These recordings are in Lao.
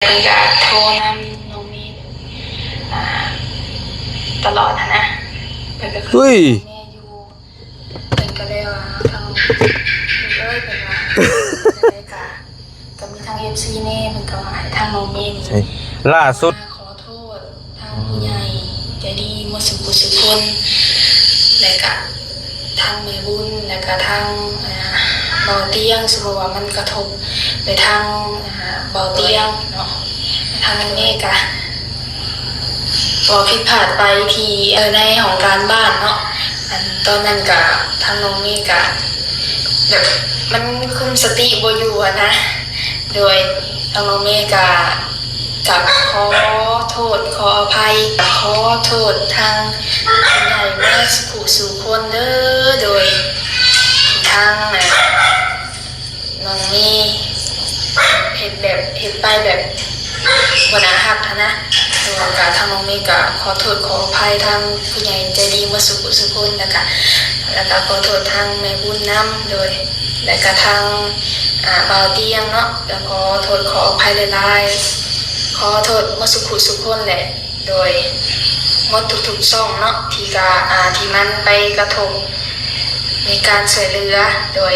ເພິ່ນກະໂທນຳນ້ອງເມ ອ່າ ຕະຫຼອດຫັ້ນນະ ເພິ່ນກະຄື ເຮີ້ຍ ນ້ອງເມຢູ່ ເພິ່ນກະເລີຍວ່າທາງ ເອີຍ ເພິ່ນວ່າ ກະ ກະມີທາງເອັຟຊີແດ່ ເພິ່ນກະວ່າໃຫ້ທາງນ້ອງເມນີ້ ໃຊ່ ລ່າສຸດ ຂໍໂທດ ທາງຜູ້ໃຫຍ່ໃຈດີໝົດສູ່ຜູ້ສູ່ຄົນ ແລະກະທາງແມ່ບຸນ ແລະກະທາງ ອ່າ ບ່າວຕຽງ ສົມມຸດວ່າມັນກະທົບໄປທາງ ອ່າ ບ່າວຕຽງເນາະ ທາງນ້ອງເມກະ ກໍຜິດພາດໄປທີ່ ເອີ ໃນຫ້ອງການບ້ານເນາະ ອັນຕອນນັ້ນກະທາງນ້ອງເມກະ ແບບ ມັນຄຸມສະຕິບໍ່ຢູ່ຫັ້ນນະ ໂດຍທາງນ້ອງເມກະ ກະຂໍໂທດຂໍອະໄພ ຂໍໂທດທາງຜູ້ໃຫຍ່ໝົດສູ່ຜູ້ສູ່ຄົນເດີ ໂດຍທາງ ນ້ອງເມເຮັດແບບ ເຮັດໄປແບບບໍ່ໜ້າຮັກຫັ້ນນະ ໂດຍກະທາງນ້ອງເມກະຂໍໂທດຂໍອະໄພທາງຜູ້ໃຫຍ່ໃຈດີໝົດສູ່ຜູ້ສູ່ຄົນ ແລ້ວກະ ແລ້ວກະຂໍໂທດທາງແມ່ບຸນນຳ ໂດຍ ແລ້ວກະທາງ ອ່າ ບ່າວຕຽງເນາະ ກະຂໍໂທດຂໍອະໄພຫຼາຍໆ ຂໍໂທດໝົດສູ່ຜູ້ສູ່ຄົນແຫຼະ ໂດຍ ໝົດທຸກໆຊ່ອງເນາະ ທີ່ກະ ອ່າ ທີ່ມັນໄປກະທົບໃນການຊ່ວຍເຫຼືອ ໂດຍ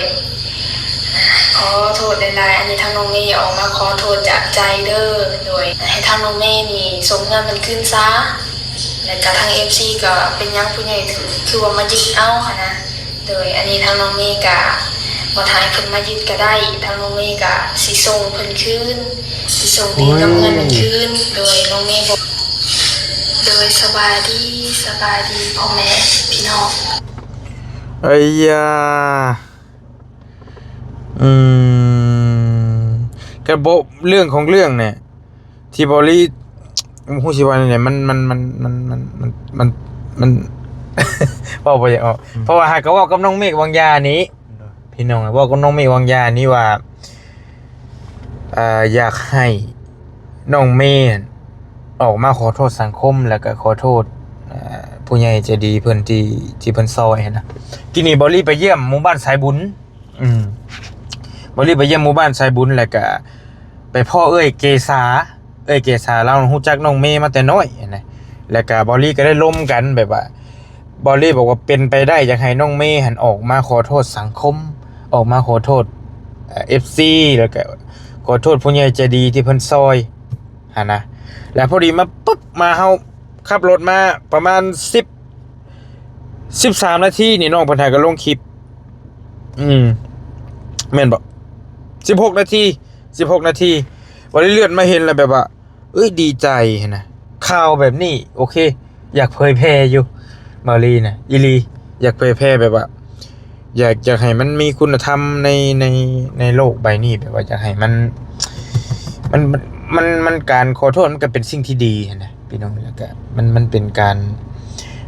ອ່າ ຂໍໂທດຫຼາຍໆ ອັນນີ້ທາງນ້ອງເມອອກມາຂໍໂທດຈາກໃຈເດີ ໂດຍ ໃຫ້ທາງນ້ອງເມນີ້ສົ່ງເງິນເພິ່ນຄືນຊະ ແລ້ວກະທາງເອັຟຊີກະເປັນຫຍັງຜູ້ໃຫຍ່ຄືວ່າມາຍຶດເອົາຫັ້ນນະ ໂດຍ ອັນນີ້ທາງນ້ອງເມກະບໍ່ຖ້າໃຫ້ເພິ່ນມາຍຶດກະໄດ້ ທາງນ້ອງເມກະຊິສົ່ງເພິ່ນຄືນ ຊິສົ່ງຕີນກັບເງິນເພິ່ນຄືນ ໂດຍ ນ້ອງເມບໍ່ ໂດຍ ສະບາຍດີ ສະບາຍດີພໍ່ແມ່ພີ່ນ້ອງ ໄອ້ຢາ ອືມ ກະບໍ່ ເລື່ອງຂອງເລື່ອງນີ້ ທີ່ເບົາລີ ຮູ້ຊິວ່າແນວໃດ ມັນ ມັນ ມັນ ເວົ້າບໍ່ຢາກອອກ ອືມ ເພາະວ່າຫາກະເວົ້າກັບນ້ອງເມກວາງຢານີ້ ໂດຍ ພີ່ນ້ອງ ເວົ້າກັບນ້ອງເມກວາງຢານີ້ວ່າ ເອີ ຢາກໃຫ້ນ້ອງເມອອກມາຂໍໂທດສັງຄົມ ແລ້ວກະຂໍໂທດ ເອີ ຜູ້ໃຫຍ່ໃຈດີເພິ່ນທີ່ ທີ່ເພິ່ນຊ່ອຍຫັ້ນນະ ກີ້ນີ້ເບົາລີໄປຢ້ຽມໝູ່ບ້ານສາຍບຸນ ອືມ ເບົາລີໄປຢ້ຽມໝູ່ບ້ານສາຍບຸນ ແລ້ວກະໄປພໍ້ເອື້ອຍເກສາ ເອື້ອຍເກສາລາວຮູ້ຈັກນ້ອງເມມາແຕ່ນ້ອຍຫັ້ນນະ ແລ້ວກະເບົາລີກະໄດ້ລົມກັນແບບວ່າ ເບົາລີບອກວ່າເປັນໄປໄດ້ຢາກໃຫ້ນ້ອງເມຫັ້ນອອກມາຂໍໂທດສັງຄົມ ອອກມາຂໍໂທດ ເອີ ເອັຟຊີ ແລ້ວກະຂໍໂທດຜູ້ໃຫຍ່ໃຈດີທີ່ເພິ່ນຊ່ອຍຫັ້ນນະ ແລ້ວພໍດີມາປຶບ ມາເຮົາຂັບລົດມາປະມານສິບ ສິບສາມນາທີນີ້ ນ້ອງເພິ່ນຫາກະລົງຄລິບ ອືມ ແມ່ນບໍ່ ສິບຫົກນາທີ ສິບຫົກນາທີ ເບົາລີເລື່ອນມາເຫັນແລ້ວແບບວ່າ ເອີຍ ດີໃຈຫັ້ນນະ ຂ່າວແບບນີ້ ໂອເຄ ຢາກເຜີຍແຜ່ຢູ່ ເບົາລີນະ ອີ່ຫຼີ ຢາກເຜີຍແຜ່ແບບວ່າ ຢາກ ຢາກໃຫ້ມັນມີຄຸນນະທຳໃນ ໃນ ໃນໂລກໃບນີ້ ແບບວ່າຢາກໃຫ້ມັນ ມັນ ມັນ ມັນ ມັນ ການຂໍໂທດມັນກະເປັນສິ່ງທີ່ດີຫັ້ນນະ ພີ່ນ້ອງ ແລ້ວກະມັນ ມັນເປັນການ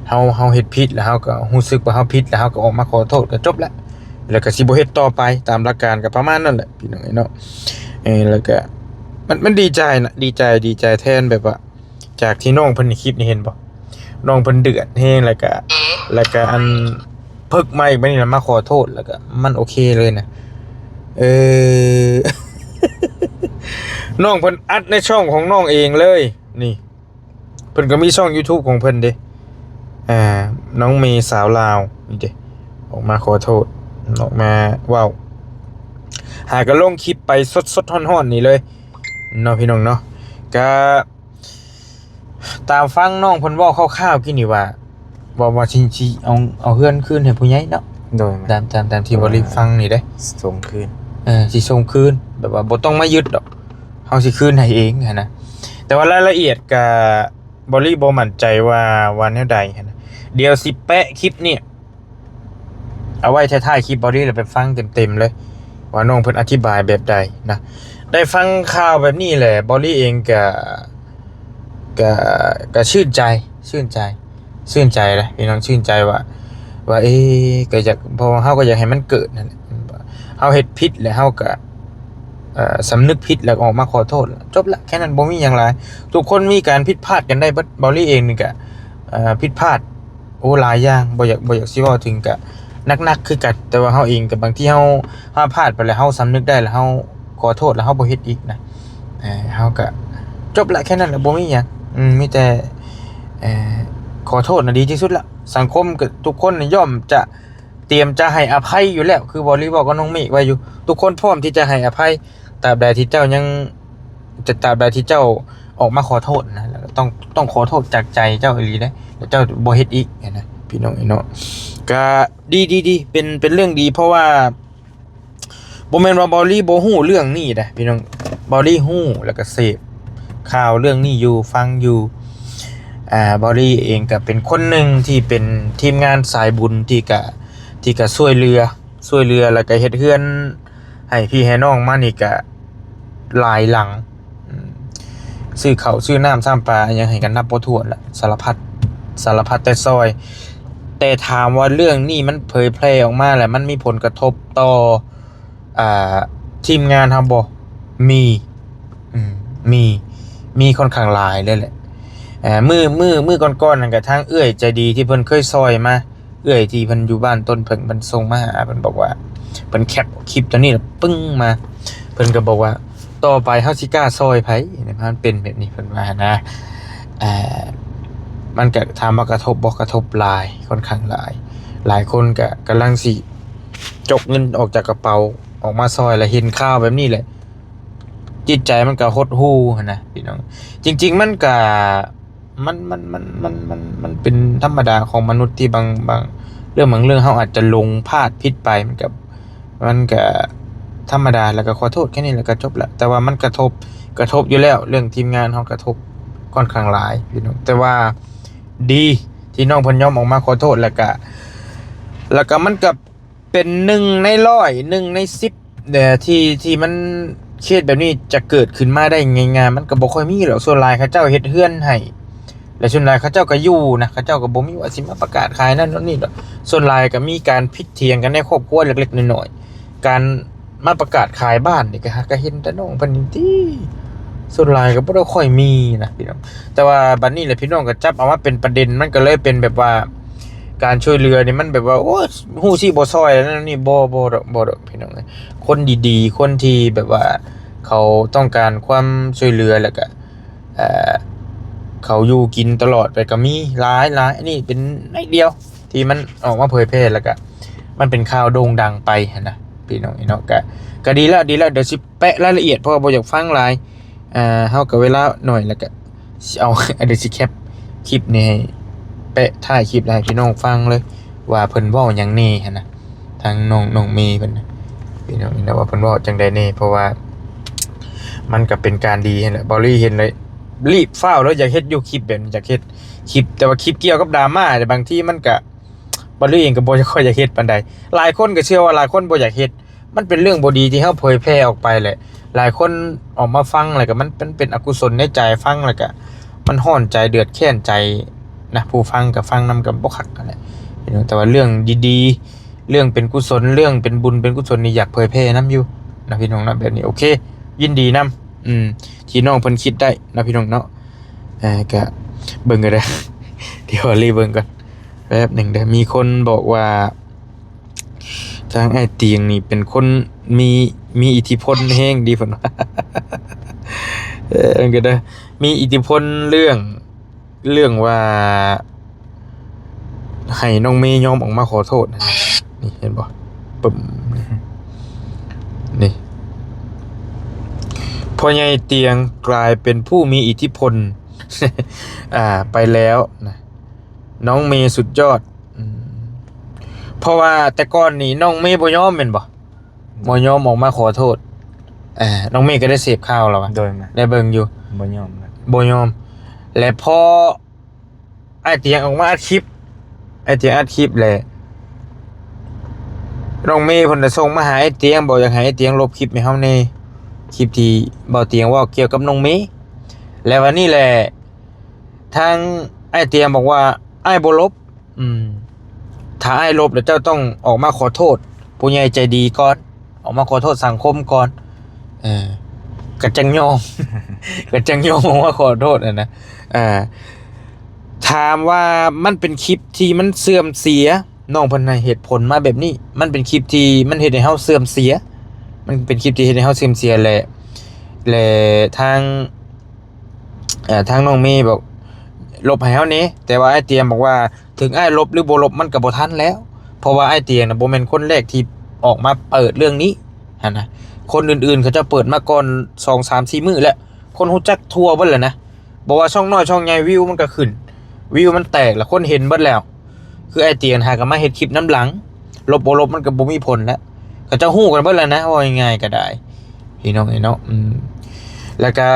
ເຮົາ ເຮົາເຮັດຜິດ ແລ້ວເຮົາກະຮູ້ສຶກວ່າເຮົາຜິດ ແລ້ວເຮົາກະອອກມາຂໍໂທດ ກະຈົບລະ ແລ້ວກະຊິບໍ່ເຮັດຕໍ່ໄປ ຕາມຫຼັກການກະປະມານນັ້ນແຫຼະ ພີ່ນ້ອງເອີຍເນາະ ເອີ ແລ້ວກະ ມັນ ມັນດີໃຈນະ ດີໃຈ ດີໃຈແທນ ແບບວ່າ ຈາກທີ່ນ້ອງເພິ່ນໃນຄລິບນີ້ ເຫັນບໍ່ ນ້ອງເພິ່ນເດືອດແຮງ ແລ້ວກະ ແລ້ວກະອັນ ເພິກມາອີກບາດນີ້ລະມາຂໍໂທດ ແລ້ວກະມັນໂອເຄເລີຍນະ ເອີ ນ້ອງເພິ່ນອັດໃນຊ່ອງຂອງນ້ອງເອງເລີຍ ນີ້ ເພິ່ນກະມີຊ່ອງຢູທູບຂອງເພິ່ນເດ້ ອ່າ ນ້ອງເມສາວລາວນີ້ເດ້ ອອກມາຂໍໂທດ ອອກມາເວົ້າ ຫາກະລົງຄລິບໄປສົດໆຮ້ອນໆນີ້ເລີຍເນາະ ພີ່ນ້ອງເນາະ ກະ ຕາມຟັງນ້ອງເພິ່ນເວົ້າຄ່າວໆກີ້ນີ້ວ່າ ວ່າ ວ່າຊິ ຊິເອົາ ເອົາເຮືອນຄືນໃຫ້ຜູ້ໃຫຍ່ເນາະ ໂດຍ ຕາມ ຕາມ ຕາມທີ່ເບົາລີຟັງນີ້ເດ້ ສົ່ງຄືນ ເອີ ຊິສົ່ງຄືນ ແບບວ່າບໍ່ຕ້ອງມາຍຶດດອກ ເຮົາຊິຄືນໃຫ້ເອງຫັ້ນນະ ແຕ່ວ່າລາຍລະອຽດກະ ເບົາລີບໍ່ໝັ້ນໃຈວ່າ ວ່າແນວໃດຫັ້ນນະ ດຽວຊິແປະຄລິບນີ້ ເອົາໄວ້ທ້າຍໆຄລິບເບົາລີ ແລ້ວໄປຟັງເຕັມໆເລີຍ ວ່ານ້ອງເພິ່ນອະທິບາຍແບບໃດນະ ໄດ້ຟັງຂ່າວແບບນີ້ແຫຼະ ເບົາລີເອງກະ ກະ ກະຊື່ນໃຈ ຊື່ນໃຈ ຊື່ນໃຈເດ້ ພີ່ນ້ອງ ຊື່ນໃຈວ່າ ວ່າ ເອ ກະຢາກ ເພາະວ່າເຮົາກະຢາກໃຫ້ມັນເກີດຫັ້ນແຫຼະ ເຮົາເຮັດຜິດແລ້ວເຮົາກະ ເອີ ສຳນຶກຜິດແລ້ວກະອອກມາຂໍໂທດ ຈົບລະ ແຄ່ນັ້ນ ບໍ່ມີຫຍັງຫຼາຍ ທຸກຄົນມີການຜິດພາດກັນໄດ້ເບິດ ເບົາລີເອງນີ້ກະ ເອີ ຜິດພາດ ໂອ້ ຫຼາຍຢ່າງ ບໍ່ຢາກ ບໍ່ຢາກຊິເວົ້າເຖິງກະໜັກໆຄືກັນ ແຕ່ວ່າເຮົາເອງກະບາງທີເຮົາ ເຮົາພາດໄປແລ້ວ ເຮົາສຳນຶກໄດ້ແລ້ວ ເຮົາຂໍໂທດແລ້ວ ເຮົາບໍ່ເຮັດອີກນະ ເອີ ເຮົາກະ ຈົບລະ ແຄ່ນັ້ນລະ ບໍ່ມີຫຍັງ. ອືມ ມີແຕ່ ເອີ ຂໍໂທດນະດີທີ່ສຸດລະ. ສັງຄົມກໍ ທຸກຄົນນີ້ຍ່ອມຈະຕຽມຈະໃຫ້ອະໄພຢູ່ແລ້ວ ຄືເວົ້າ ຫຼືເວົ້າກັບນ້ອງເມກໄວ້ຢູ່ ທຸກຄົນພ້ອມທີ່ຈະໃຫ້ອະໄພ ຕາບໃດທີ່ເຈົ້າຍັງ ຈະ ຕາບໃດທີ່ເຈົ້າອອກມາຂໍໂທດນະ ແລ້ວກໍຕ້ອງ ຕ້ອງຂໍໂທດຈາກໃຈເຈົ້າອີ່ຫຼີເດ້ ແລ້ວເຈົ້າບໍ່ເຮັດອີກນະ ພີ່ນ້ອງເອີຍເນາະ. ກະດີ ດີ ດີ ເປັນ ເປັນເລື່ອງດີ ເພາະວ່າ ບໍ່ແມ່ນວ່າເບົາລີບໍ່ຮູ້ເລື່ອງນີ້ເດ້ພີ່ນ້ອງ, ເບົາລີຮູ້ ແລ້ວກໍເສບຂ່າວເລື່ອງນີ້ຢູ່ ຟັງຢູ່. ອ່າ ເບົາລີເອງກໍເປັນຄົນໜຶ່ງທີ່ເປັນທີມງານສາຍບຸນທີ່ກະ ທີ່ກະຊ່ວຍເຫຼືອ ຊ່ວຍເຫຼືອ ແລ້ວກໍເຮັດເຮືອນໃຫ້ພີ່ໃຫ້ນ້ອງມານີ້ກະຫຼາຍຫຼັງ. ອືມ ຊື້ເຂົ້າຊື້ນ້ຳຊ້ຳປາຫຍັງໃຫ້ກັນນັບບໍ່ຖ້ວນລະ ສາລະພັດ ສາລະພັດແຕ່ຊ່ອຍ. ແຕ່ຖາມວ່າເລື່ອງນີ້ມັນເຜີຍແຜ່ອອກມາແລ້ວມັນມີຜົນກະທົບຕໍ່ ອ່າ ທີມງານເຮົາບໍ່? ມີ ອືມ ມີ ມີຄ່ອນຂ້າງຫຼາຍເລີຍແຫຼະ. ເອີ ມື້ ມື້ ມື້ກ່ອນໆນັ້ນກະທາງເອື້ອຍໃຈດີທີ່ເພິ່ນເຄີຍຊ່ອຍມາ ເອື້ອຍທີ່ເພິ່ນຢູ່ບ້ານຕົ້ນເຜິ້ງ ເພິ່ນສົ່ງມາຫາ ເພິ່ນບອກວ່າ ເພິ່ນແຄັບຄລິບຕົວນີ້ແລ້ວປຶ້ງມາ ເພິ່ນກໍບອກວ່າ ຕໍ່ໄປເຮົາຊິກ້າຊ່ອຍໃຜ ໃນພານເປັນແບບນີ້ ເພິ່ນວ່ານະ. ເອີ ມັນກະ ຖາມວ່າກະທົບບໍ່? ກະທົບຫຼາຍ ຄ່ອນຂ້າງຫຼາຍ. ຫຼາຍຄົນກະກຳລັງຊິຈົກເງິນອອກຈາກກະເປົາອອກມາຊ່ອຍ ແລ້ວເຫັນຂ່າວແບບນີ້ແຫຼະ ຈິດໃຈມັນກໍຫົດຫູ່ຫັ້ນນະພີ່ນ້ອງ. ຈິງໆມັນກໍ ມັນ ມັນ ມັນ ມັນ ມັນ ມັນເປັນທຳມະດາຂອງມະນຸດທີ່ບາງ ບາງເລື່ອງ ບາງເລື່ອງເຮົາອາດຈະຫຼົງພາດຜິດໄປ ມັນກໍ ມັນກໍທຳມະດາ ແລ້ວກໍຂໍໂທດແຄ່ນີ້ແລ້ວກໍຈົບລະ. ແຕ່ວ່າມັນກະທົບ ກະທົບຢູ່ແລ້ວ ເລື່ອງທີມງານເຮົາກະທົບຄ່ອນຂ້າງຫຼາຍພີ່ນ້ອງ. ແຕ່ວ່າດີທີ່ນ້ອງເພິ່ນຍອມອອກມາຂໍໂທດ ແລ້ວກະ ແລ້ວກະມັນກໍ ເປັນໜຶ່ງໃນຮ້ອຍ ໜຶ່ງໃນສິບ ເອີ ທີ່ ທີ່ມັນ ເຄສແບບນີ້ຈະເກີດຂຶ້ນມາໄດ້ງ່າຍໆ ມັນກໍບໍ່ຄ່ອຍມີດອກ. ສ່ວນຫຼາຍເຂົາເຈົ້າເຮັດເຮືອນໃຫ້ ແລະ ສ່ວນຫຼາຍເຂົາເຈົ້າກໍຢູ່ນະ ເຂົາເຈົ້າກໍບໍ່ມີວ່າຊິມາປະກາດຂາຍນັ້ນໂນ່ນນີ້ດອກ. ສ່ວນຫຼາຍກໍມີການຜິດຖຽງກັນໃນຄອບຄົວເລັກໆນ້ອຍໆ. ການມາປະກາດຂາຍບ້ານນີ້ ກໍຫາກໍເຫັນແຕ່ນ້ອງເພິ່ນນີ້ຕິ ສ່ວນຫຼາຍກໍບໍ່ໄດ້ຄ່ອຍມີນະພີ່ນ້ອງ. ແຕ່ວ່າບັດນີ້ແຫຼະ ພີ່ນ້ອງກໍຈັບເອົາມາເປັນປະເດັນ ມັນກໍເລີຍເປັນແບບວ່າ ການຊ່ວຍເຫຼືອນີ້ມັນແບບວ່າ ໂອ້ຍ ຮູ້ຊິບໍ່ຊ່ອຍແລ້ວນີ້ ບໍ່ ບໍ່ດອກ ບໍ່ດອກພີ່ນ້ອງເອີຍ. ຄົນດີໆ ຄົນທີ່ແບບວ່າເຂົາຕ້ອງການຄວາມຊ່ວຍເຫຼືອ ແລ້ວກະ ເອີ ເຂົາຢູ່ກິນຕະຫຼອດໄປກໍມີຫຼາຍໆ. ອັນນີ້ເປັນໜ້ອຍດຽວທີ່ມັນອອກມາເຜີຍແຜ່ ແລ້ວກະມັນເປັນຂ່າວໂດ່ງດັງໄປຫັ້ນນະພີ່ນ້ອງເນາະ. ກະ ກະດີແລ້ວ ດີແລ້ວ ດຽວຊິ ແປະລາຍລະອຽດ ເພາະວ່າບໍ່ຢາກຟັງຫຼາຍ ເຮົາກໍເວລາໜ້ອຍ ແລ້ວກໍຊິເອົາ ດຽວຊິແຄັບຄລິບນີ້ໃຫ້ແປະທ້າຍຄລິບ ແລ້ວໃຫ້ພີ່ນ້ອງຟັງເລີຍວ່າເພິ່ນເວົ້າຫຍັງແດ່ຫັ້ນນະ ທາງນ້ອງ ນ້ອງເມເພິ່ນນະ ພີ່ນ້ອງເຫັນວ່າເພິ່ນເວົ້າຈັ່ງໃດແດ່. ເພາະວ່າມັນກໍເປັນການດີຫັ້ນແຫຼະ ເບົາລີເຫັນເລີຍ ຣີບຟ້າວເລີຍ ຢາກເຮັດຢູ່ຄລິບແບບນີ້ ຢາກເຮັດຄລິບ ແຕ່ວ່າຄລິບກ່ຽວກັບດຣາມ່າ ແຕ່ບາງທີມັນກໍ ເບົາລີເອງກໍບໍ່ຄ່ອຍຢາກເຮັດປານໃດ. ຫຼາຍຄົນກໍເຊື່ອວ່າຫຼາຍຄົນບໍ່ຢາກເຮັດ ມັນເປັນເລື່ອງບໍ່ດີທີ່ເຮົາເຜີຍແຜ່ອອກໄປແຫຼະ. ຫຼາຍຄົນອອກມາຟັງແລ້ວກໍມັນ ມັນເປັນອະກຸສົນໃນໃຈ ຟັງແລ້ວກໍມັນຮ້ອນໃຈ ເດືອດແຄ້ນໃຈນະ. ຜູ້ຟັງກໍຟັງນຳກໍບໍ່ຄັກຫັ້ນແຫຼະ ແຕ່ວ່າເລື່ອງດີໆ ເລື່ອງເປັນກຸສົນ ເລື່ອງເປັນບຸນເປັນກຸສົນນີ້ ຢາກເຜີຍແຜ່ນຳຢູ່ນະ ພີ່ນ້ອງເນາະ. ແບບນີ້ໂອເຄ ຍິນດີນຳ ອືມ ທີ່ນ້ອງເພິ່ນຄິດໄດ້ນະ ພີ່ນ້ອງເນາະ. ເອີ ກະເບິ່ງກໍໄດ້ ດຽວເລີເບິ່ງກ່ອນ ແປັບໜຶ່ງເດີ. ມີຄົນບອກວ່າ ທາງອ້າຍຕຽງນີ້ເປັນຄົນມີ ມີອິດທິພົນແຮງດີ ເພິ່ນວ່າ ເອີ ເອີ ກໍໄດ້ ມີອິດທິພົນເລື່ອງ ເລື່ອງວ່າໃຫ້ນ້ອງເມຍອມອອກມາຂໍໂທດ. ນີ້ເຫັນບໍ່? ປຶ້ມ ນີ້ ພໍ່ໃຫຍ່ຕຽງກາຍເປັນຜູ້ມີອິດທິພົນ ອ່າ ໄປແລ້ວນະ. ນ້ອງເມສຸດຍອດ ອືມ ເພາະວ່າແຕ່ກ່ອນນີ້ນ້ອງເມບໍ່ຍອມແມ່ນບໍ່? ບໍ່ຍອມອອກມາຂໍໂທດ. ເອີ ນ້ອງເມກໍໄດ້ເສບຂ່າວແລ້ວ ໂດຍ ໄດ້ເບິ່ງຢູ່ ບໍ່ຍອມ ບໍ່ຍອມ. ແລະພໍອ້າຍຕຽງອອກມາອັດຄລິບ ອ້າຍຕຽງອັດຄລິບແຫຼະ ນ້ອງເມເພິ່ນໄດ້ສົ່ງມາຫາອ້າຍຕຽງ ບອກຢາກໃຫ້ອ້າຍຕຽງລົບຄລິບໃຫ້ເຮົາແດ່ ຄລິບທີ່ເບົາຕຽງເວົ້າກ່ຽວກັບນ້ອງເມ. ແລະວັນນີ້ແຫຼະ ທາງອ້າຍຕຽງບອກວ່າ ອ້າຍບໍ່ລົບ ອືມ ຖ້າອ້າຍລົບແລ້ວເຈົ້າຕ້ອງອອກມາຂໍໂທດຜູ້ໃຫຍ່ໃຈດີກ່ອນ ອອກມາຂໍໂທດສັງຄົມກ່ອນ ເອີ ກໍຈັ່ງຍອມ ກໍຈັ່ງຍອມອອກມາຂໍໂທດຫັ້ນນະ. ເອີ ຖາມວ່າມັນເປັນຄລິບທີ່ມັນເສື່ອມເສຍ ນ້ອງເພິ່ນໃຫ້ເຫດຜົນມາແບບນີ້ ມັນເປັນຄລິບທີ່ມັນເຮັດໃຫ້ເຮົາເສື່ອມເສຍ ມັນເປັນຄລິບທີ່ເຮັດໃຫ້ເຮົາເສື່ອມເສຍ ແລະ ແລະທາງ ເອີ ທາງນ້ອງເມບອກລົບໃຫ້ເຮົາແດ່ ແຕ່ວ່າອ້າຍຕຽງບອກວ່າ ເຖິງອ້າຍລົບຫຼືບໍ່ລົບມັນກໍບໍ່ທັນແລ້ວ ເພາະວ່າອ້າຍຕຽງນະບໍ່ແມ່ນຄົນແລກທີ່ອອກມາເປີດເລື່ອງນີ້ຫັ້ນນະ ຄົນອື່ນໆເຂົາເຈົ້າເປີດມາກ່ອນສອງສາມສີ່ມື້ແລ້ວ ຄົນຮູ້ຈັກທົ່ວເບິດແລ້ວນະ ບໍ່ວ່າຊ່ອງນ້ອຍຊ່ອງໃຫຍ່ ວິວມັນກໍຂຶ້ນ ວິວມັນແຕກແລ້ວ ຄົນເຫັນເບິດແລ້ວ ຄືອ້າຍຕຽງຫາກໍມາເຮັດຄລິບນຳຫຼັງ ລົບບໍ່ລົບມັນກໍບໍ່ມີຜົນແລ້ວ ເຂົາເຈົ້າຮູ້ກັນເບິດແລ້ວນະ ເວົ້າງ່າຍໆກໍໄດ້ ພີ່ນ້ອງເອີຍເນາະ ອືມ ແລ້ວກໍ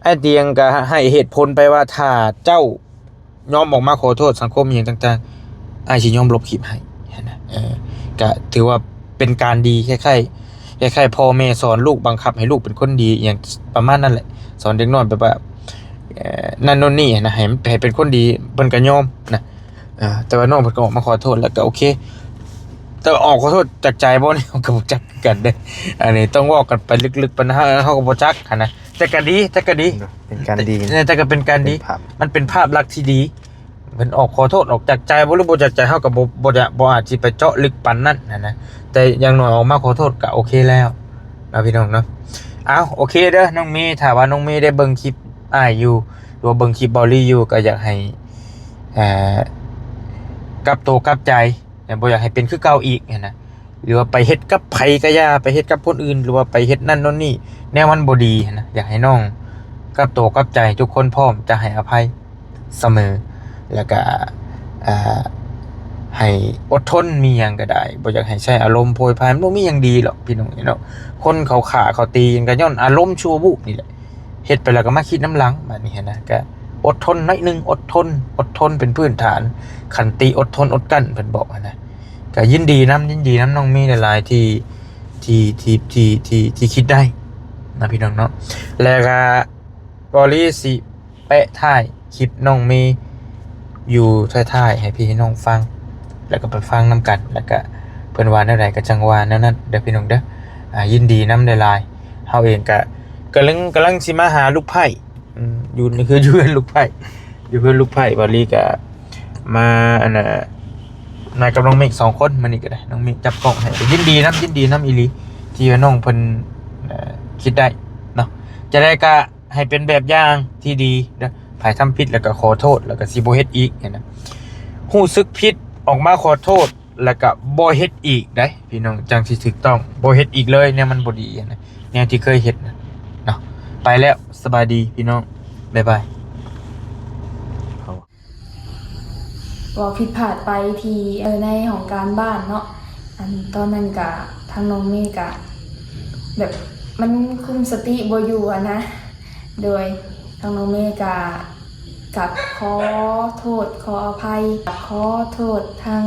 ອ້າຍຕຽງກໍໃຫ້ເຫດຜົນໄປວ່າ ຖ້າເຈົ້າຍອມອອກມາຂໍໂທດສັງຄົມອີ່ຫຍັງຕ່າງໆ ອ້າຍຊິຍອມລົບຄລິບໃຫ້ຫັ້ນນະ ເອີ ກໍຖືວ່າເປັນການດີ ຄ້າຍໆ ຄ້າຍໆ ພໍ່ແມ່ສອນລູກ ບັງຄັບໃຫ້ລູກເປັນຄົນດີ ອີ່ຫຍັງປະມານນັ້ນແຫຼະ ສອນເດັກນ້ອຍແບບວ່າ ເອີ ນັ້ນໂນ່ນນີ້ຫັ້ນນະ ໃຫ້ມັນ ໃຫ້ເປັນຄົນດີ ເພິ່ນກໍຍອມນະ ເອີ ແຕ່ວ່ານ້ອງເພິ່ນກໍອອກມາຂໍໂທດ ແລ້ວກໍໂອເຄ ແຕ່ວ່າອອກຂໍໂທດຈາກໃຈບໍ່ນີ້ ເຮົາກໍບໍ່ຈັກຄືກັນເດ້ ອັນນີ້ຕ້ອງເວົ້າກັນໄປເລິກໆ ປານນັ້ນ ເຮົາ ເຮົາກໍບໍ່ຈັກຫັ້ນນະ ແຕ່ກໍດີ ແຕ່ກໍດີ ເນາະ ເປັນການດີ ເອີ ແຕ່ກໍເປັນການດີ ເປັນພາບ ມັນເປັນພາບລັກທີ່ດີ ເພິ່ນອອກຂໍໂທດອອກຈາກໃຈບໍ່ ຫຼືບໍ່ຈາກໃຈ ເຮົາກໍບໍ່ ບໍ່ ບໍ່ອາດຊິໄປເຈາະເລິກປານນັ້ນຫັ້ນນະ ແຕ່ຢ່າງໜ້ອຍອອກມາຂໍໂທດກໍໂອເຄແລ້ວເນາະ ພີ່ນ້ອງເນາະ ເອົາ ໂອເຄເດີນ້ອງເມ ຖ້າວ່ານ້ອງເມໄດ້ເບິ່ງຄລິບອ້າຍຢູ່ ຫຼືວ່າເບິ່ງຄລິບເບົາລີຢູ່ ກໍຢາກໃຫ້ ເອີ ກັບໂຕກັບໃຈ ແລະ ບໍ່ຢາກໃຫ້ເປັນຄືເກົ່າອີກຫັ້ນນະ ຫຼືວ່າໄປເຮັດກັບໃຜກໍຢ່າ ໄປເຮັດກັບຄົນອື່ນ ຫຼືວ່າໄປເຮັດນັ້ນໂນ່ນນີ້ ແນວມັນບໍ່ດີຫັ້ນນະ ຢາກໃຫ້ນ້ອງກັບໂຕກັບໃຈ ທຸກຄົນພ້ອມຈະໃຫ້ອະໄພສະເໝີ ແລ້ວກະ ເອີ ໃຫ້ອົດທົນ ມີຫຍັງກໍໄດ້ ບໍ່ຢາກໃຫ້ໃຊ້ອາລົມໂພຍພາຍ ມັນບໍ່ມີຫຍັງດີຫຼອກ ພີ່ນ້ອງເນາະ ຄົນເຂົາຂ້າເຂົາຕີກັນກໍຍ້ອນອາລົມຊົ່ວວູບນີ້ແຫຼະ ເຮັດໄປແລ້ວກໍມາຄິດນຳຫຼັງ ບາດນີ້ຫັ້ນນະ ກໍອົດທົນໜ້ອຍໜຶ່ງ ອົດທົນ ອົດທົນເປັນພື້ນຖານ ຂັນຕິ ອົດທົນ ອົດກັ້ນ ເພິ່ນບອກຫັ້ນນະ ກໍຍິນດີນຳ ຍິນດີນຳນ້ອງເມຫຼາຍໆ ທີ່ ທີ່ ທີ່ ທີ່ ທີ່ ທີ່ຄິດໄດ້ນະ ພີ່ນ້ອງເນາະ ແລ້ວກໍ ເບົາລີຊິແປະທ້າຍຄລິບນ້ອງເມຢູ່ທ້າຍໆ ໃຫ້ພີ່ໃຫ້ນ້ອງຟັງ ແລ້ວກໍໄປຟັງນຳກັນ ແລ້ວກໍເພິ່ນວ່າແນວໃດກໍຈັ່ງວ່າແນວນັ້ນເດີ ພີ່ນ້ອງເດີ ອາ ຍິນດີນຳຫຼາຍໆ ເຮົາເອງກໍກຳລັງ ກຳລັງຊິມາຫາລູກໃພ້ ອືມ ຢູ່ ຄືຢູ່ເຮືອນລູກໃພ້ ຢູ່ເຮືອນລູກໃພ້ ເບົາລີກໍມາ ອັນນ່າ ມາກັບນ້ອງເມກສອງຄົນ ມື້ນີ້ກໍໄດ້ ນ້ອງເມກຈັບກ້ອງໃຫ້ ກໍຍິນດີນຳ ຍິນດີນຳອີ່ຫຼີ ທີ່ວ່ານ້ອງເພິ່ນ ເອີ ຄິດໄດ້ເນາະ ຈະໄດ້ກະໃຫ້ເປັນແບບຢ່າງທີ່ດີເດີ ໃຜທຳຜິດແລ້ວກໍຂໍໂທດ ແລ້ວກໍຊິບໍ່ເຮັດອີກຫັ້ນນະ ຮູ້ສຶກຜິດອອກມາຂໍໂທດ ແລ້ວກໍບໍ່ເຮັດອີກໄດ໋ ພີ່ນ້ອງ ຈັ່ງຊິຖືກຕ້ອງ ບໍ່ເຮັດອີກເລີຍ ແນວມັນບໍ່ດີຫັ້ນນະ ແນວທີ່ເຄີຍເຮັດນະເນາະ ໄປແລ້ວ ສະບາຍດີພີ່ນ້ອງ ບາຍບາຍ. ເວົ້າຜິດພາດໄປທີ່ ເອີ ໃນຫ້ອງການບ້ານເນາະ ອັນຕອນນັ້ນກະທາງນ້ອງເມກະແບບມັນຄຸມສະຕິບໍ່ຢູ່ຫັ້ນນະ ໂດຍທາງນ້ອງເມກະ ກັບຂໍໂທດຂໍອະໄພ ຂໍໂທດທາງ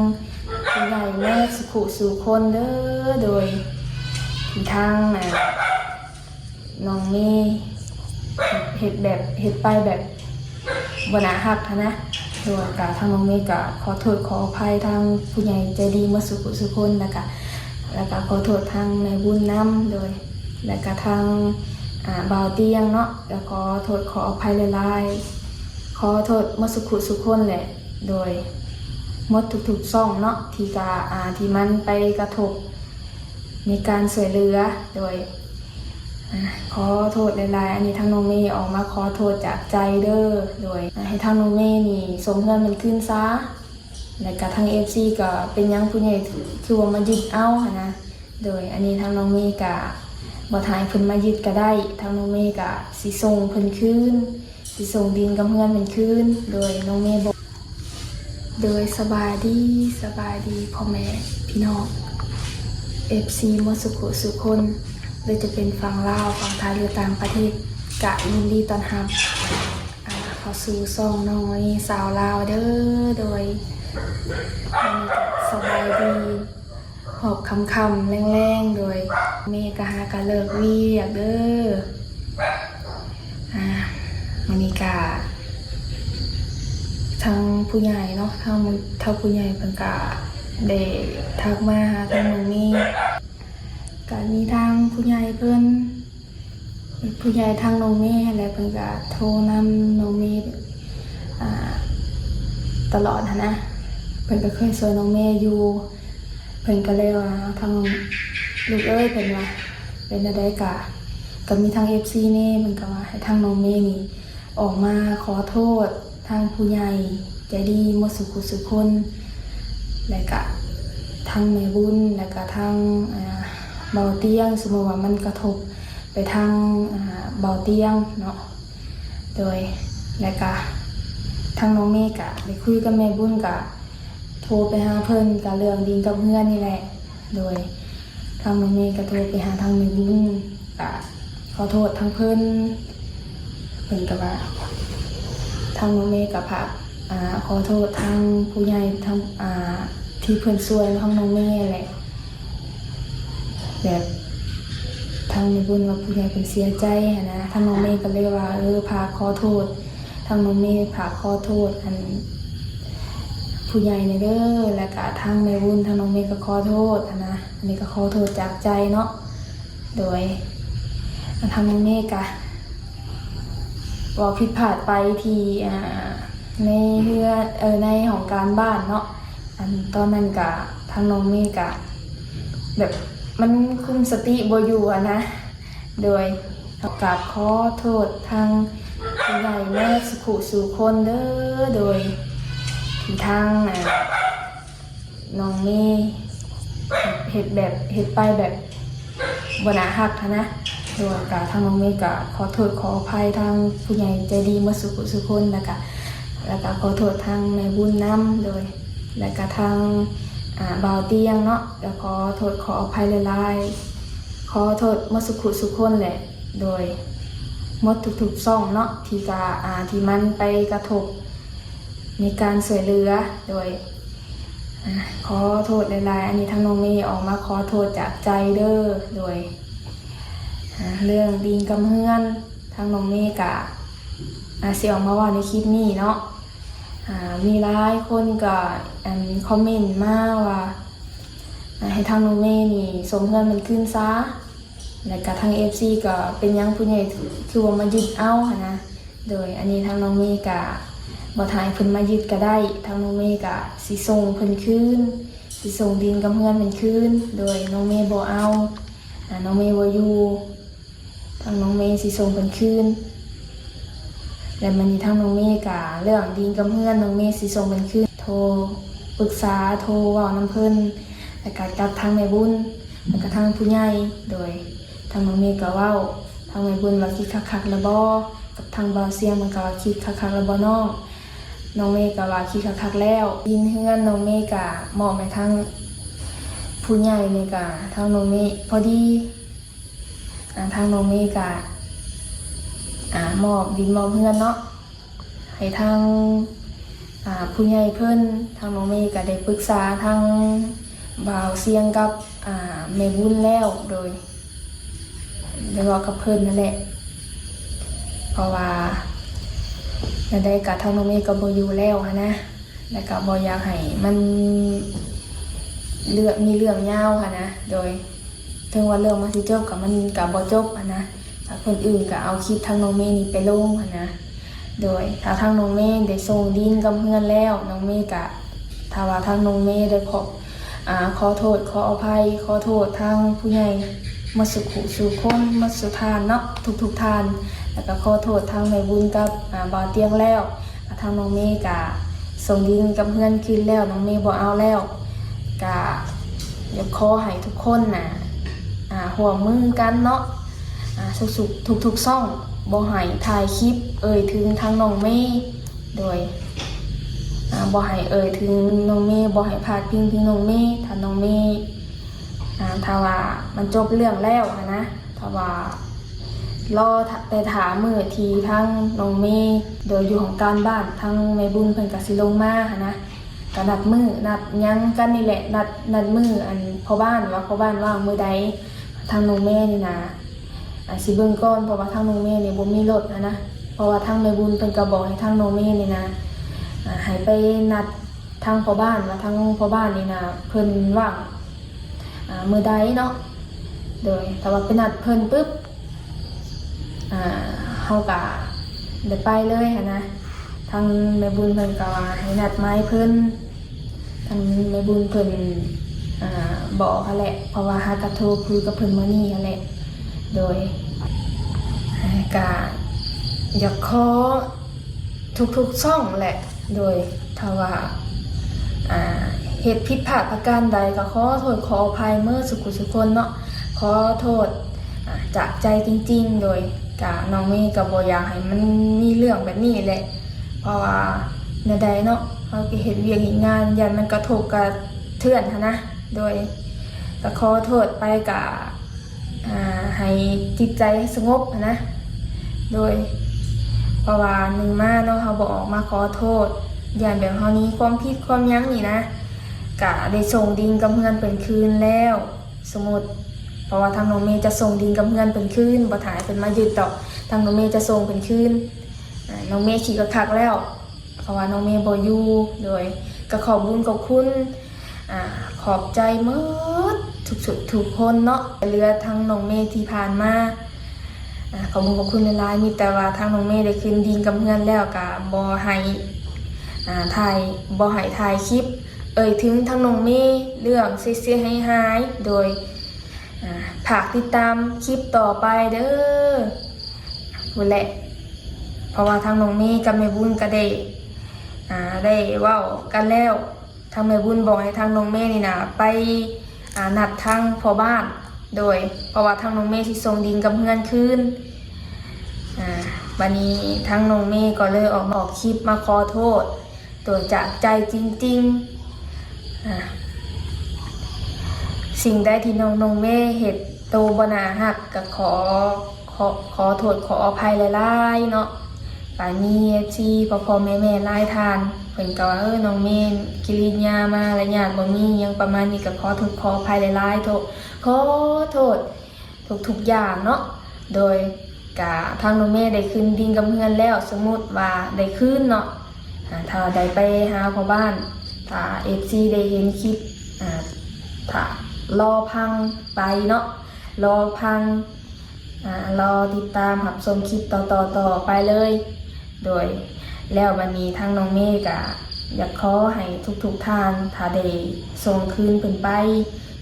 ຜູ້ໃຫຍ່ໝົດສູ່ຜູ້ສູ່ຄົນເດີ ໂດຍທີ່ທາງ ອາ ນ້ອງເມເຮັດແບບ ເຮັດໄປແບບບໍ່ໜ້າຮັກຫັ້ນນະ ໂດຍກະທາງນ້ອງເມກະຂໍໂທດຂໍອະໄພທາງຜູ້ໃຫຍ່ໃຈດີໝົດສູ່ຜູ້ສູ່ຄົນ ແລ້ວກະ ແລ້ວກະຂໍໂທດທາງນາຍບຸນນຳ ໂດຍ ແລ້ວກະທາງ ອາ ບ່າວຕຽງເນາະ ກະຂໍໂທດຂໍອະໄພຫຼາຍໆ ຂໍໂທດໝົດສູ່ຜູ້ສູ່ຄົນແຫຼະ ໂດຍ ໝົດທຸກໆຊ່ອງເນາະ ທີ່ກະ ອາ ທີ່ມັນໄປກະທົບ ໃນການຊ່ວຍເຫຼືອ ໂດຍ ອາ ຂໍໂທດຫຼາຍໆ ອັນນີ້ທາງນ້ອງເມອອກມາຂໍໂທດຈາກໃຈເດີ ໂດຍ ອາ ໃຫ້ທາງນ້ອງເມນີ້ສົ່ງເຮືອນມັນຄືນຊາ ແລ້ວກະທາງເອັຟຊີກໍເປັນຫຍັງຜູ້ໃຫຍ່ຄືວ່າມາຍຶດເອົາຫັ້ນນະ ໂດຍ ອັນນີ້ທາງນ້ອງເມກະບໍ່ຖ້າໃຫ້ເພິ່ນມາຍຶດກໍໄດ້ ທາງນ້ອງເມກະຊິສົ່ງເພິ່ນຄືນ ຊິສົ່ງດິນກັບເຮືອນເພິ່ນຄືນ ໂດຍ ນ້ອງເມບໍ່ ໂດຍ ສະບາຍດີ ສະບາຍດີພໍ່ແມ່ພີ່ນ້ອງ ເອັຟຊີ ໝົດສູ່ຜູ້ສູ່ຄົນ ຫຼືຈະເປັນຝັ່ງລາວ ຝັ່ງໄທ ຫຼືຕ່າງປະເທດ ກະຍິນດີຕ້ອນຮັບ ອ່າ ເຂົ້າສູ່ຊ່ອງນ້ອງເມສາວລາວເດີ ໂດຍ ອັນນີ້ກະສະບາຍດີ ຮອບຄ່ຳໆ ແລງໆ ໂດຍ ເມກະຫາກະເລີກວຽກເດີ ອ່າ ມື້ນີ້ກະ ທາງຜູ້ໃຫຍ່ເນາະ ທາງເຖົ້າຜູ້ໃຫຍ່ເພິ່ນກະໄດ້ທັກມາຫາທາງນ້ອງເມ ກະມີທາງຜູ້ໃຫຍ່ເພິ່ນ ຜູ້ໃຫຍ່ທາງນ້ອງເມຫັ້ນແຫຼະ ເພິ່ນກະໂທນຳນ້ອງເມ ອ່າ ຕະຫຼອດຫັ້ນນະ ເພິ່ນກະເຄີຍຊ່ວຍນ້ອງເມຢູ່ ເພິ່ນກໍເລີຍວ່າ ທາງ ລູກເອີຍ ເພິ່ນວ່າ ເປັນແນວໃດກະ ກໍມີທາງເອັຟຊີແດ່ ເພິ່ນກໍວ່າໃຫ້ທາງນ້ອງເມນີ້ ອອກມາຂໍໂທດທາງຜູ້ໃຫຍ່ໃຈດີໝົດສູ່ຜູ້ສູ່ຄົນ ແລະກະທາງແມ່ບຸນ ແລະກະທາງ ອາ ເບົາຕຽງ ສົມມຸດວ່າມັນກະທົບໄປທາງ ອາ ເບົາຕຽງເນາະ. ໂດຍ ແລະກະທາງນ້ອງເມກະໄດ້ຄຸຍກັບແມ່ບຸນ ກະໂທໄປຫາເພິ່ນ ກະເລື່ອງດິນກັບເຮືອນນີ້ແຫຼະ. ໂດຍ ທາງນ້ອງເມກະໂທໄປຫາທາງແມ່ບຸນ ກະຂໍໂທດທາງເພິ່ນ ເພິ່ນກະວ່າ ທາງນ້ອງເມກະຝາກ ອາ ຂໍໂທດທາງຜູ້ໃຫຍ່ ທາງ ອາ ທີ່ເພິ່ນຊ່ວຍທາງນ້ອງເມແຫຼະ. ແບບທາງແມ່ບຸນວ່າຜູ້ໃຫຍ່ເພິ່ນເສຍໃຈຫັ້ນນະ ທາງນ້ອງເມກະເລີຍວ່າ ເອີ ຝາກຂໍໂທດ ທາງນ້ອງເມຝາກຂໍໂທດ ອັນ ຜູ້ໃຫຍ່ແດ່ເດີ ແລ້ວກະທາງແມ່ບຸນ ທາງນ້ອງເມກະຂໍໂທດຫັ້ນນະ ອັນນີ້ກະຂໍໂທດຈາກໃຈເນາະ. ໂດຍ ອັນທາງນ້ອງເມກະເວົ້າຜິດພາດໄປທີ່ ອາ ໃນເຮືອນ ເອີ ໃນຫ້ອງການບ້ານເນາະ. ອັນຕອນນັ້ນກະທາງນ້ອງເມກະແບບມັນຄຸມສະຕິບໍ່ຢູ່ຫັ້ນນະ. ໂດຍ ກາບຂໍໂທດທາງຜູ້ໃຫຍ່ໝົດສູ່ຜູ້ສູ່ຄົນເດີ. ໂດຍ ທີ່ທາງ ອາ ນ້ອງເມເຮັດແບບ ເຮັດໄປແບບບໍ່ໜ້າຮັກຫັ້ນນະ. ໂດຍ ກະທາງນ້ອງເມກະຂໍໂທດຂໍອະໄພທາງຜູ້ໃຫຍ່ໃຈດີໝົດສູ່ຜູ້ສູ່ຄົນ ແລ້ວກະ ແລ້ວກະຂໍໂທດທາງແມ່ບຸນນຳ. ໂດຍ ແລ້ວກະທາງ ອາ ບ່າວຕຽງເນາະ ກະຂໍໂທດຂໍອະໄພຫຼາຍໆ ຂໍໂທດໝົດສູ່ຜູ້ສູ່ຄົນແຫຼະ. ໂດຍ ໝົດທຸກໆຊ່ອງເນາະ ທີ່ກະ ອາ ທີ່ມັນໄປກະທົບໃນການຊ່ວຍເຫຼືອ. ໂດຍ ອາ ຂໍໂທດຫຼາຍໆ ອັນນີ້ທາງນ້ອງເມອອກມາຂໍໂທດຈາກໃຈເດີ. ໂດຍ ອາ ເລື່ອງດິນກັບເຮືອນ ທາງນ້ອງເມກະ ອາ ຊິອອກມາເວົ້າໃນຄລິບນີ້ເນາະ. ອາ ມີຫຼາຍຄົນກະ ອັນ ຄອມເມັນມາວ່າ ອາ ໃຫ້ທາງນ້ອງເມນີ້ສົ່ງເຮືອນມັນຄືນຊາ ແລ້ວກະທາງເອັຟຊີກະ ເປັນຫຍັງຜູ້ໃຫຍ່ຄືວ່າມາຍຶດເອົາຫັ້ນນະ. ໂດຍ ອັນນີ້ທາງນ້ອງເມກະບໍ່ຖ້າໃຫ້ເພິ່ນມາຍຶດກະໄດ້ ທາງນ້ອງເມກະຊິສົ່ງເພິ່ນຄືນ ຊິສົ່ງດິນກັບເຮືອນເພິ່ນຄືນ. ໂດຍ ນ້ອງເມບໍ່ເອົາ ອາ ນ້ອງເມບໍ່ຢູ່ ທາງນ້ອງເມຊິສົ່ງເພິ່ນຄືນ. ແລ້ວບາດນີ້ທາງນ້ອງເມກະເລື່ອງດິນກັບເຮືອນ ນ້ອງເມຊິສົ່ງເພິ່ນຄືນ ໂທປຶກສາ ໂທເວົ້ານຳເພິ່ນ ແລ້ວກະກັບທາງແມ່ບຸນ ແລ້ວກະທາງຜູ້ໃຫຍ່. ໂດຍ ທາງນ້ອງເມກະເວົ້າ ທາງແມ່ບຸນວ່າຄິດຄັກໆແລ້ວບໍ່ ກັບທາງບ່າວຊຽງ ມັນກະວ່າຄິດຄັກໆແລ້ວບໍ່ນ້ອງ. ນ້ອງເມກະວ່າຄິດຄັກໆແລ້ວ ດິນເຮືອນນ້ອງເມກະມອບໃຫ້ທາງຜູ້ໃຫຍ່ນີ້ກະ ທາງນ້ອງເມພໍດີ ອາ ທາງນ້ອງເມກະ ອາ ມອບດິນມອບເຮືອນເນາະ ໃຫ້ທາງ ອາ ຜູ້ໃຫຍ່ເພິ່ນ. ທາງນ້ອງເມກະໄດ້ປຶກສາທາງບ່າວຊຽງກັບ ອາ ແມ່ບຸນແລ້ວ ໂດຍ ໄດ້ເວົ້າກັບເພິ່ນຫັ້ນແຫຼະ ເພາະວ່າແນວໃດກະທາງນ້ອງເມກະບໍ່ຢູ່ແລ້ວຫັ້ນນະ ແລ້ວກະບໍ່ຢາກໃຫ້ມັນເລື່ອງ ມີເລື່ອງຍາວຫັ້ນນະ. ໂດຍ ເຖິງວ່າເລື່ອງມັນຊິຈົບກະ ມັນກະບໍ່ຈົບຫັ້ນນະ ຖ້າຄົນອື່ນກະເອົາຄລິບທາງນ້ອງເມນີ້ໄປລົງຫັ້ນນະ. ໂດຍ ຖ້າທາງນ້ອງເມໄດ້ສົ່ງດິນກັບເຮືອນແລ້ວ ນ້ອງເມກະ ຖ້າວ່າທາງນ້ອງເມໄດ້ຂໍ ອາ ຂໍໂທດຂໍອະໄພ ຂໍໂທດທາງຜູ້ໃຫຍ່ໝົດສູ່ຜູ້ສູ່ຄົນ ໝົດສູ່ທ່ານເນາະ ທຸກໆທ່ານ ແລ້ວກະຂໍໂທດທາງແມ່ບຸນກັບ ອາ ບ່າວຕຽງແລ້ວ ທາງນ້ອງເມກະສົ່ງດິນກັບເຮືອນຄືນແລ້ວ ນ້ອງເມບໍ່ເອົາແລ້ວ ກະຢາກຂໍໃຫ້ທຸກຄົນນະ ອາ ຮ່ວມມືກັນເນາະ ອາ ທຸກໆ ທຸກໆຊ່ອງ ບໍ່ໃຫ້ຖ່າຍຄລິບເອີ່ຍເຖິງທາງນ້ອງເມ. ໂດຍ ອາ ບໍ່ໃຫ້ເອີ່ຍເຖິງນ້ອງເມ ບໍ່ໃຫ້ພາດພິງເຖິງນ້ອງເມ ຖ້ານ້ອງເມ ອາ ຖ້າວ່າມັນຈົບເລື່ອງແລ້ວຫັ້ນນະ ຖ້າວ່າລໍແຕ່ຖ້າມື້ທີ່ທາງນ້ອງເມ ໂດຍ ຢູ່ຫ້ອງການບ້ານ ທາງແມ່ບຸນເພິ່ນກະຊິລົງມາຫັ້ນນະ ກະນັດມື້ນັດຫຍັງກັນນີ້ແຫຼະ ນັດ ນັດມື້ ອັນ ພໍ່ບ້ານວ່າພໍ່ບ້ານວ່າງມື້ໃດ ທາງນ້ອງເມນີ້ນະ ອາ ຊິເບິ່ງກ່ອນ ເພາະວ່າທາງນ້ອງເມນີ້ບໍ່ມີລົດຫັ້ນນະ ເພາະວ່າທາງແມ່ບຸນເພິ່ນກະບອກໃຫ້ທາງນ້ອງເມນີ້ນະ ອາ ໃຫ້ໄປນັດທາງພໍ່ບ້ານ ວ່າທາງພໍ່ບ້ານນີ້ນະ ເພິ່ນວ່າງ ອາ ມື້ໃດເນາະ. ໂດຍ ຖ້າວ່າໄປນັດເພິ່ນປຶບ ອາ ເຮົາກະໄດ້ໄປເລີຍຫັ້ນນະ ທາງແມ່ບຸນເພິ່ນກະວ່າໃຫ້ນັດໝາຍເພິ່ນ ທາງແມ່ບຸນເພິ່ນ ອາ ບອກຫັ້ນແຫຼະ ເພາະວ່າຫາກະໂທຄຸຍກັບເພິ່ນມື້ນີ້ຫັ້ນແຫຼະ. ໂດຍ ກະ ຢາກຂໍທຸກໆຊ່ອງແຫຼະ ໂດຍຖ້າວ່າ ອ່າ ເຮັດຜິດພາດປະການໃດ ກໍຂໍໂທດຂໍອະໄພເໝິດສູ່ຜູ້ສູ່ຄົນເນາະ ຂໍໂທດ ອ່າ ຈາກໃຈຈິງໆ ໂດຍກະນ້ອງເມກໍບໍ່ຢາກໃຫ້ມັນມີເລື່ອງແບບນີ້ແຫຼະ ເພາະວ່າແນວໃດເນາະ ເຮົາກໍເຮັດວຽກເຮັດງານ ຢ້ານມັນກະທົບກະເທືອນຫັ້ນນະ ໂດຍກະຂໍໂທດໄປ ກະ ອ່າ ໃຫ້ຈິດໃຈສະຫງົບຫັ້ນນະ ໂດຍເພາະວ່າໜຶ່ງມາເນາະ ເຮົາບໍ່ອອກມາຂໍໂທດ ຢ້ານແບບເຮົາໜີຄວາມຜິດຄວາມຫຍັງນີ້ນະ ກະໄດ້ສົ່ງດິນກັບເຮືອນເພິ່ນຄືນແລ້ວ ສົມມຸດ ເພາະວ່າທາງນ້ອງເມຈະສົ່ງດິນກັບເຮືອນເພິ່ນຄືນ ບໍ່ຖ້າໃຫ້ເພິ່ນມາຍຶດດອກ ທາງນ້ອງເມຈະສົ່ງເພິ່ນຄືນ ນ້ອງເມຄິດຄັກໆແລ້ວ ເພາະວ່ານ້ອງເມບໍ່ຢູ່ ໂດຍກໍຂອບບຸນຂອບຄຸນ ອ່າ ຂອບໃຈເໝິດທຸກໆທຸກຄົນເນາະ ເຫຼືອທັງນ້ອງເມທີ່ຜ່ານມາ ອ່າ ຂອບບຸນຂອບຄຸນຫຼາຍໆ ມີແຕ່ວ່າທາງນ້ອງເມໄດ້ຄືນດິນກັບເຮືອນແລ້ວ ກະບໍ່ໃຫ້ ອ່າ ຖ່າຍ ບໍ່ໃຫ້ຖ່າຍຄລິບເອີ່ຍເຖິງທາງນ້ອງເມເລື່ອງເສຍໆຫາຍໆ ໂດຍ ອ່າ ຝາກຕິດຕາມຄລິບຕໍ່ໄປເດີ ພຸ້ນແຫຼະ ເພາະວ່າທາງນ້ອງເມກັບແມ່ບຸນກໍໄດ້ ອ່າ ໄດ້ເວົ້າກັນແລ້ວ ທາງແມ່ບຸນບອກໃຫ້ທາງນ້ອງເມນີ້ນະໄປ ອ່າ ນັດທາງພໍ່ບ້ານ ໂດຍ ເພາະວ່າທາງນ້ອງເມຊິສົ່ງດິນກັບເຮືອນຄືນ ອ່າ ບາດນີ້ທາງນ້ອງເມກໍເລີຍອອກມາ ອອກຄລິບມາຂໍໂທດ ໂດຍຈາກໃຈຈິງໆ ອ່າ ສິ່ງໃດທີ່ນ້ອງ ນ້ອງເມເຮັດໂຕບໍ່ໜ້າຮັກ ກໍຂໍ ຂໍ ຂໍໂທດຂໍອະໄພຫຼາຍໆເນາະ ກະມີເອັຟຊີພໍ່ໆແມ່ໆຫຼາຍທ່ານ ເພິ່ນກໍວ່າ ເອີ ນ້ອງເມກິລິຍາມາລະຍາດບໍ່ມີຫຍັງປະມານນີ້ ກໍຂໍໂທດຂໍອະໄພຫຼາຍໆ ໂທດ ຂໍໂທດ ທຸກໆຢ່າງເນາະ ໂດຍກະທາງນ້ອງເມໄດ້ຄືນດິນກັບເຮືອນແລ້ວ ສົມມຸດວ່າໄດ້ຄືນເນາະ ອ່າ ຖ້າໄດ້ໄປຫາພໍ່ບ້ານ ຖ້າເອັຟຊີໄດ້ເຫັນຄລິບ ອ່າ ຖ້າລໍຟັງໄປເນາະ ລໍຟັງ ອ່າ ລໍຕິດຕາມຮັບຊົມຄລິບຕໍ່ໆຕໍ່ໄປເລີຍ ໂດຍ ແລ້ວບາດນີ້ທາງນ້ອງເມກະຢາກຂໍໃຫ້ທຸກໆທ່ານ ຖ້າໄດ້ສົ່ງຄືນເພິ່ນໄປ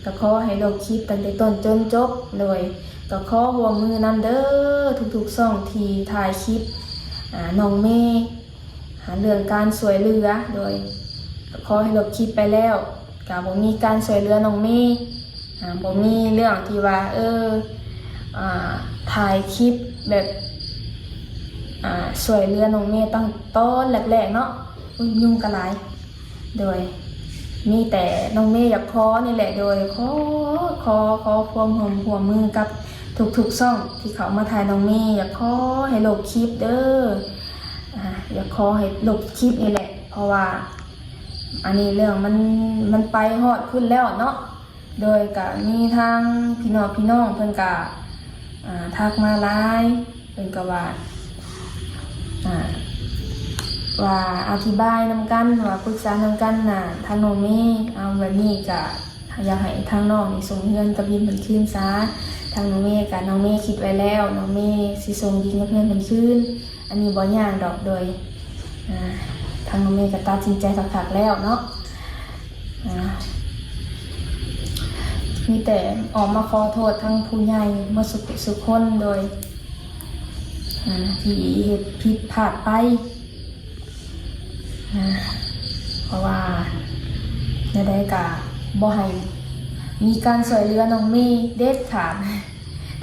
ກໍຂໍໃຫ້ລົບຄລິບຕັ້ງແຕ່ຕົ້ນຈົນຈົບ ໂດຍກໍຂໍຮ່ວມມືນຳເດີ ທຸກໆຊ່ອງທີ່ຖ່າຍຄລິບ ອ່າ ນ້ອງເມ ຫາເລື່ອງການຊ່ວຍເຫຼືອ ໂດຍກໍຂໍໃຫ້ລົບຄລິບໄປແລ້ວ ກໍບໍ່ມີການຊ່ວຍເຫຼືອນ້ອງເມ ອ່າ ບໍ່ມີເລື່ອງທີ່ວ່າ ເອີ ອ່າ ຖ່າຍຄລິບແບບ ອ່າ ຊ່ວຍເຫຼືອນ້ອງເມຕັ້ງຕອນແລກໆເນາະ ໂອ້ຍ ຍຸງກໍຫຼາຍ ໂດຍມີແຕ່ນ້ອງເມຢາກຂໍນີ້ແຫຼະ ໂດຍຂໍ ຂໍ ຂໍຄວາມຮ່ວມ ຮ່ວມມືກັບທຸກໆຊ່ອງທີ່ເຂົ້າມາຖ່າຍນ້ອງເມ ຢາກຂໍໃຫ້ລົບຄລິບເດີ ອ່າ ຢາກຂໍໃຫ້ລົບຄລິບນີ້ແຫຼະ ເພາະວ່າອັນນີ້ເລື່ອງມັນ ມັນໄປຮອດພຸ້ນແລ້ວເນາະ ໂດຍກະມີທາງພີ່ນ້ອງ ພີ່ນ້ອງເພິ່ນກະ ອ່າ ທັກມາຫຼາຍ ເພິ່ນກະວ່າ ອ່າ ວ່າອະທິບາຍນຳກັນ ວ່າປຶກສານຳກັນນະ ທາງນ້ອງເມ ເອົາແບບນີ້ກະ ຢາກໃຫ້ທາງນ້ອງນີ້ສົ່ງເຮືອນກັບດິນເພິ່ນຄືນຊະ ທາງນ້ອງເມກະ ນ້ອງເມຄິດໄວ້ແລ້ວ ນ້ອງເມຊິສົ່ງດິນກັບເຮືອນເພິ່ນຄືນ ອັນນີ້ບໍ່ຍາກດອກ ໂດຍ ອ່າ ທາງນ້ອງເມກໍຕັດສິນໃຈຄັກໆແລ້ວເນາະ ອ່າ ມີແຕ່ອອກມາຂໍໂທດທັງຜູ້ໃຫຍ່ໝົດສູ່ຜູ້ສູ່ຄົນ ໂດຍ ອ່າ ທີ່ເຮັດຜິດພາດໄປ ອ່າ ເພາະວ່າແນວໃດກໍບໍ່ໃຫ້ມີການຊ່ວຍເຫຼືອນ້ອງເມເດັດຂາດ.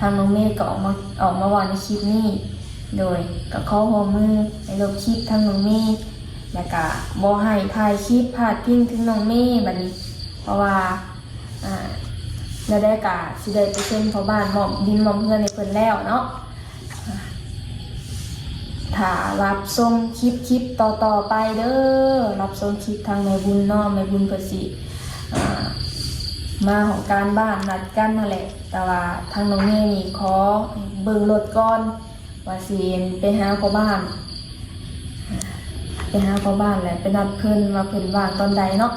ທາງນ້ອງເມກໍອອກມາ ອອກມາເວົ້າໃນຄລິບນີ້ ໂດຍກໍຂໍຮ່ວມມືໃຫ້ລົບຄລິບທາງນ້ອງເມ ແລ້ວກະບໍ່ໃຫ້ຖ່າຍຄລິບພາດພິງເຖິງນ້ອງເມບັດນີ້ ເພາະວ່າ ອ່າ ແນວໃດກະຊິໄດ້ໄປເຊັນພໍ່ບ້ານມອບດິນມອບເຮືອນໃຫ້ເພິ່ນແລ້ວເນາະ. ຖ້າຮັບຊົມຄລິບ ຄລິບຕໍ່ໆໄປເດີ ຮັບຊົມຄລິບທາງແມ່ບຸນເນາະ ແມ່ບຸນເພິ່ນຊິ ອ່າ ມາຫ້ອງການບ້ານນັດກັນຫັ້ນແຫຼະ ແຕ່ວ່າທາງນ້ອງເມນີ້ຂໍເບິ່ງລົດກ່ອນ ວ່າຊິໄປຫາພໍ່ບ້ານ ໄປຫາພໍ່ບ້ານ ແລະ ໄປນັດເພິ່ນວ່າເພິ່ນວ່າງຕອນໃດເນາະ.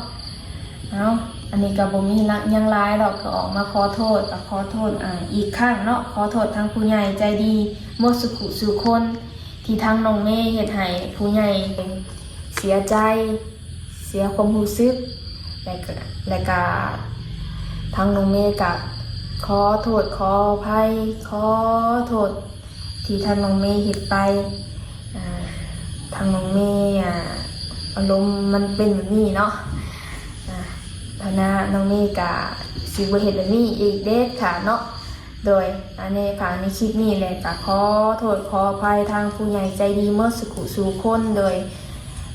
ເອົາ ອັນນີ້ກໍບໍ່ມີຫຍັງຫຼາຍດອກ ກໍອອກມາຂໍໂທດ ກໍຂໍໂທດ ອ່າ ອີກຄັ້ງເນາະ ຂໍໂທດທາງຜູ້ໃຫຍ່ໃຈດີໝົດສູ່ຜູ້ສູ່ຄົນ ທີ່ທາງນ້ອງເມເຮັດໃຫ້ຜູ້ໃຫຍ່ເສຍໃຈ ເສຍຄວາມຮູ້ສຶກ ແລະ ແລະກະທາງນ້ອງເມກະຂໍໂທດຂໍອະໄພ ຂໍໂທດທີ່ທາງນ້ອງເມເຮັດໄປ ທາງນ້ອງເມ ອາ ອາລົມມັນເປັນແບບນີ້ເນາະ ອາ ຖານະນ້ອງເມກະຊິບໍ່ເຮັດແບບນີ້ອີກເດັດຂາດເນາະ. ໂດຍ ອາ ໃນ ພາຍໃນຄລິບນີ້ແຫຼະ ກະຂໍໂທດຂໍອະໄພທາງຜູ້ໃຫຍ່ໃຈດີໝົດສູ່ຜູ້ສູ່ຄົນ ໂດຍ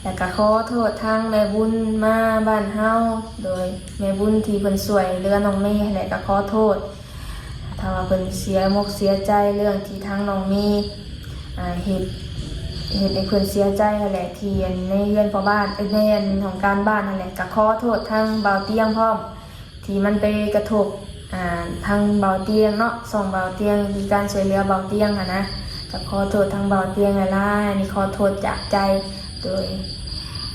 ແລະກະຂໍໂທດທາງແມ່ບຸນມາບ້ານເຮົາ ໂດຍ ແມ່ບຸນທີ່ເພິ່ນຊ່ວຍເຫຼືອນ້ອງເມຫັ້ນແຫຼະ ກະຂໍໂທດ ຖ້າວ່າເພິ່ນເສຍມົກເສຍໃຈເລື່ອງທີ່ທາງນ້ອງເມ ອາ ເຮັດ ເຮັດໃຫ້ເພິ່ນເສຍໃຈຫັ້ນແຫຼະ ທີ່ອັນໃນເຮືອນພໍ່ບ້ານ ເອີ ໃນອັນຫ້ອງການບ້ານຫັ້ນແຫຼະ ກະຂໍໂທດທາງບ່າວຕຽງພ້ອມ ທີ່ມັນໄປກະທົບ ອາ ທາງບ່າວຕຽງເນາະ ຊ່ອງບ່າວຕຽງ ທີ່ການຊ່ວຍເຫຼືອບ່າວຕຽງຫັ້ນນະ ກະຂໍໂທດທາງບ່າວຕຽງຫຼາຍໆ ນີ້ຂໍໂທດຈາກໃຈ ໂດຍ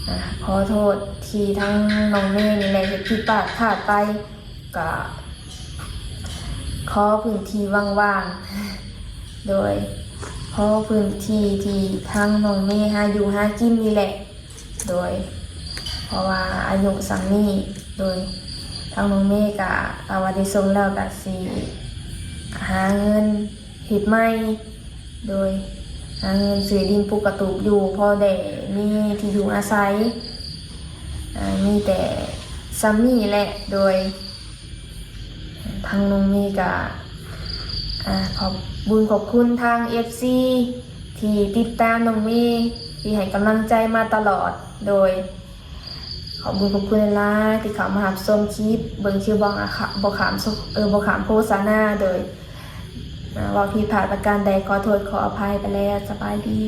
ອາ ຂໍໂທດທີ່ທາງນ້ອງເມນີ້ແຫຼະເຮັດຜິດພາດພາດໄປ ກະຂໍພື້ນທີ່ວ່າງໆ ໂດຍ ຂໍພື້ນທີ່ທີ່ທາງນ້ອງເມຫາຢູ່ຫາກິນນີ້ແຫຼະ ໂດຍ ເພາະວ່າອາຍຸສ່ຳນີ້ ໂດຍ ທາງນ້ອງເມກະ ຖ້າວ່າໄດ້ສົ່ງແລ້ວກະຊິຫາເງິນເຮັດໃໝ່ ໂດຍ ຫາເງິນຊື້ດິນປຸກກະຕູບຢູ່ ພໍໄດ້ມີທີ່ຢູ່ອາໄສ ອາ ມີແຕ່ສ່ຳນີ້ແຫຼະ ໂດຍ ທາງນ້ອງເມກະ ອາ ຂອບບຸນຂອບຄຸນທາງເອັຟຊີທີ່ຕິດຕາມນ້ອງເມ ທີ່ໃຫ້ກຳລັງໃຈມາຕະຫຼອດ ໂດຍ ຂອບບຸນຂອບຄຸນຫຼາຍໆ ທີ່ເຂົ້າມາຮັບຊົມຄລິບ ເບິ່ງຄລິບບໍ່ ອາ ຂະ ບໍ່ຂ້າມ ເອີ ບໍ່ຂ້າມໂຄສະນາ ໂດຍ ອາ ເວົ້າຜິດພາດປະການໃດ ຂໍໂທດຂໍອະໄພໄປແລ້ວ ສະບາຍດີ.